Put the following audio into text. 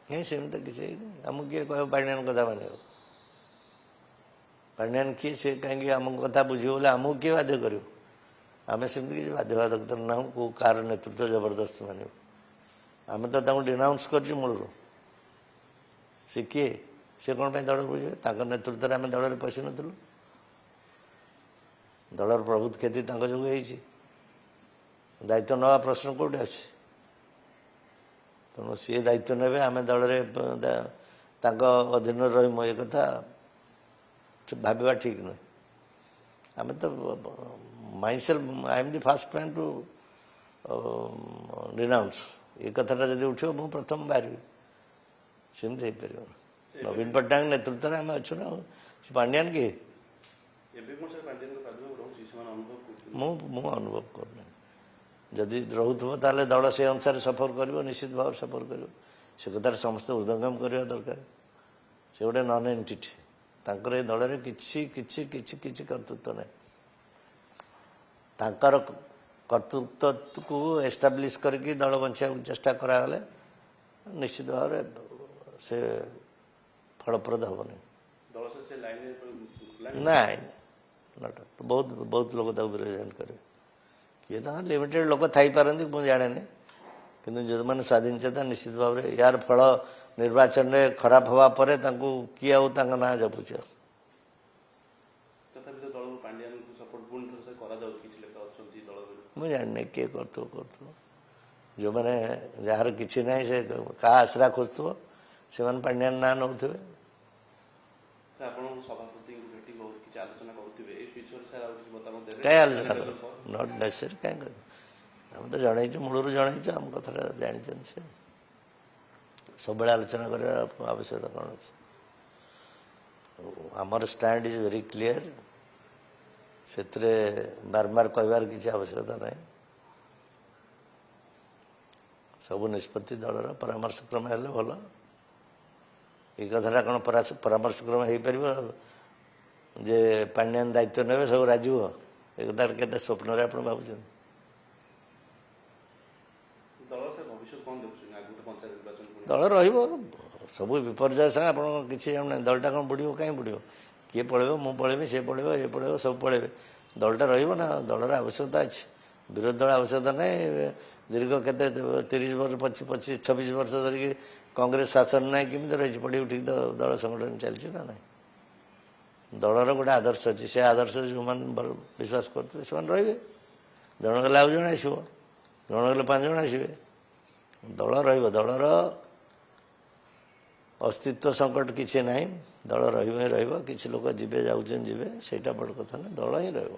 ନାଇଁ, ସେମିତି କିଛି ହେଇନି। ଆମକୁ କିଏ କହିବ ପାଣ୍ଡିଆନ କଥା ମାନିବ? ପାଣ୍ଡିଆନ କିଏ? ସେ କାହିଁକି ଆମ କଥା ବୁଝିବ ବୋଲି ଆମକୁ କିଏ ବାଧ୍ୟ କରିବ? ଆମେ ସେମିତି କିଛି ବାଧ୍ୟବାଧକତା ନାହୁଁ, କେଉଁ କାହାର ନେତୃତ୍ୱ ଜବରଦସ୍ତ ମାନିବ। ଆମେ ତ ତାଙ୍କୁ ଡିନାଉନ୍ସ କରିଛୁ ମୂଳରୁ। ସେ କିଏ? ସେ କ'ଣ ପାଇଁ ଦଳ ବୁଝିବେ? ତାଙ୍କ ନେତୃତ୍ୱରେ ଆମେ ଦଳରେ ପଶିନଥିଲୁ। ଦଳର ପ୍ରଭୁତ କ୍ଷତି ତାଙ୍କ ଯୋଗୁଁ ହେଇଛି। ଦାୟିତ୍ୱ ନେବା ପ୍ରଶ୍ନ କେଉଁଠି ଆସୁଛି? ତେଣୁ ସିଏ ଦାୟିତ୍ୱ ନେବେ, ଆମେ ଦଳରେ ତାଙ୍କ ଅଧୀନରେ ରହିବୁ, ଏ କଥା ଭାବିବା ଠିକ୍ ନୁହେଁ। ଆମେ ତ myself, I am the first man to denounce. ଏ କଥାଟା ଯଦି ଉଠିବ, ମୁଁ ପ୍ରଥମ ବାହାରିବି। ସେମିତି ହେଇପାରିବନି। ନବୀନ ପଟ୍ଟନାୟକ ନେତୃତ୍ୱରେ ଆମେ ଅଛୁ ନା। ସେ ପାଣ୍ଡିଆନ କିଏ? ଏବେ କଣ ସାର୍ ପାଣ୍ଡିଆନଙ୍କ ପ୍ରାଦୁର୍ଭାବ ରହୁଛି, ସେମାନେ ଅନୁଭବ କରୁଛନ୍ତି? ମୁଁ ଅନୁଭବ କରୁନି। ଯଦି ରହୁଥିବ, ତାହେଲେ ଦଳ ସେ ଅନୁସାରେ ସଫର କରିବ, ନିଶ୍ଚିତ ଭାବରେ ସଫର କରିବ। ସେ କଥାରେ ସମସ୍ତେ ହୃଦୟଙ୍ଗମ କରିବା ଦରକାର। ସେ ଗୋଟେ ନନ୍ ଏଣ୍ଟିଟି। ତାଙ୍କର ଏ ଦଳରେ କିଛି କିଛି କିଛି କିଛି କର୍ତ୍ତୃତ୍ୱ ନାହିଁ। ତାଙ୍କର କର୍ତ୍ତୃତ୍ୱକୁ ଏଷ୍ଟାବ୍ଲିଶ କରିକି ଦଳ ବଞ୍ଚାଇବାକୁ ଚେଷ୍ଟା କରାଗଲେ ନିଶ୍ଚିତ ଭାବରେ ସେ ଫଳପ୍ରଦ ହେବନି। ଦଳ ସହ ସେ ଲାଇନରେ ଗଲାଣି? ନାଇଁ, not. ବହୁତ ବହୁତ ଲୋକ ତାକୁ ରିପ୍ରେଜେଣ୍ଟ କରିବେ। କିଏ ତାଙ୍କର ଲିମିଟେଡ୍ ଲୋକ ଥାଇପାରନ୍ତି, ମୁଁ ଜାଣେନି। କିନ୍ତୁ ଯେଉଁମାନେ ସ୍ୱାଧୀନ ଚେତା, ନିଶ୍ଚିତ ଭାବରେ ୟାର ଫଳ ନିର୍ବାଚନରେ ଖରାପ ହେବା ପରେ ତାଙ୍କୁ କିଏ ଆଉ ତାଙ୍କ ନାଁ ଜପୁଛି ଆଉ? ତଥାପି ତ ଦଳକୁ ପାଣ୍ଡିଆନଙ୍କୁ ସପୋର୍ଟ ପୁଣି ଥରେ ସାର୍ କରାଯାଉଛି, କିଛି ଲୋକ ଅଛନ୍ତି ଦଳ ଭିତରେ। ମୁଁ ଜାଣିନି କିଏ କରୁଥିବ କରୁଥିବ। ଯେଉଁମାନେ ଯାହାର କିଛି ନାହିଁ, ସେ କାହା ଆଶ୍ରା ଖୋଜୁଥିବ, ସେମାନେ ପାଣ୍ଡିଆନ ନାଁ ନେଉଥିବେ। ସାର୍, ଆପଣ ସଭାପତିଙ୍କୁ ଭେଟି ବହୁତ କିଛି ଆଲୋଚନା କରୁଥିବେ ଏଇ ଫ୍ୟୁଚର, ସାର୍ ଆଉ କିଛି ମତାମତ ଦେବେ? କାହିଁ ଆଲୋଚନା କରିବୁ? Not necessary. କାହିଁ କରିବୁ? ଆମେ ତ ଜଣେଇଛୁ, ମୂଳରୁ ଜଣେଇଛୁ। ଆମ କଥାଟା ଜାଣିଛନ୍ତି ସେ। ସବୁବେଳେ ଆଲୋଚନା କରିବାର ଆବଶ୍ୟକତା କ'ଣ ଅଛି? ଆମର ଷ୍ଟାଣ୍ଡ is very clear. ସେଥିରେ ବାରମ୍ବାର କହିବାର କିଛି ଆବଶ୍ୟକତା ନାହିଁ। ସବୁ ନିଷ୍ପତ୍ତି ଦଳର ପରାମର୍ଶ କ୍ରମେ ହେଲେ ଭଲ। ଏଇ କଥାଟା କ'ଣ ପରାମର୍ଶ କ୍ରମେ ହେଇପାରିବ ଯେ ପାଣ୍ଡିଆନ ଦାୟିତ୍ୱ ନେବେ, ସବୁ ରାଜି ହୁଅ? ଏ କଥାଟା କେତେ ସ୍ୱପ୍ନରେ ଆପଣ ଭାବୁଛନ୍ତି? ଦଳ ସାର୍ ଭବିଷ୍ୟତ କ'ଣ ଦେଖୁଛନ୍ତି? ଆଗକୁ ତ ପଞ୍ଚାୟତ ନିର୍ବାଚନ ପୁଣି। ଦଳ ରହିବ। ସବୁ ବିପର୍ଯ୍ୟୟ ସାଙ୍ଗେ ଆପଣ କିଛି ଜାଣୁନାହାନ୍ତି। ଦଳଟା କ'ଣ ବୁଡ଼ିବ? କାହିଁ ବୁଡ଼ିବ? କିଏ ପଳେଇବ? ମୁଁ ପଳେଇବି, ସେ ପଳେଇବ, ଏ ପଳେଇବ, ସବୁ ପଳେଇବେ। ଦଳଟା ରହିବ ନା। ଦଳର ଆବଶ୍ୟକତା ଅଛି, ବିରୋଧୀ ଦଳ ଆବଶ୍ୟକତା ନାହିଁ। ଦୀର୍ଘ କେତେ 30 ବର୍ଷ, 25, 25, 26 ବର୍ଷ ଧରିକି କଂଗ୍ରେସ ଶାସନ ନାହିଁ, କେମିତି ରହିଛି? ପଡ଼ି ଉଠିକି ତ ଦଳ ସଂଗଠନ ଚାଲିଛି ନା ନାହିଁ? ଦଳର ଗୋଟେ ଆଦର୍ଶ ଅଛି। ସେ ଆଦର୍ଶରେ ଯେଉଁମାନେ ବିଶ୍ୱାସ କରୁଥିବେ, ସେମାନେ ରହିବେ। ଜଣେ ଗଲେ ଆଉ ଜଣେ ଆସିବ, ଜଣେ ଗଲେ ପାଞ୍ଚ ଜଣ ଆସିବେ। ଦଳ ରହିବ। ଦଳର ଅସ୍ତିତ୍ୱ ସଙ୍କଟ କିଛି ନାହିଁ। ଦଳ ରହିବ ହିଁ ରହିବ। କିଛି ଲୋକ ଯିବେ, ଯାଉଛନ୍ତି, ଯିବେ, ସେଇଟା ବଡ଼ କଥା ନୁହେଁ। ଦଳ ହିଁ ରହିବ।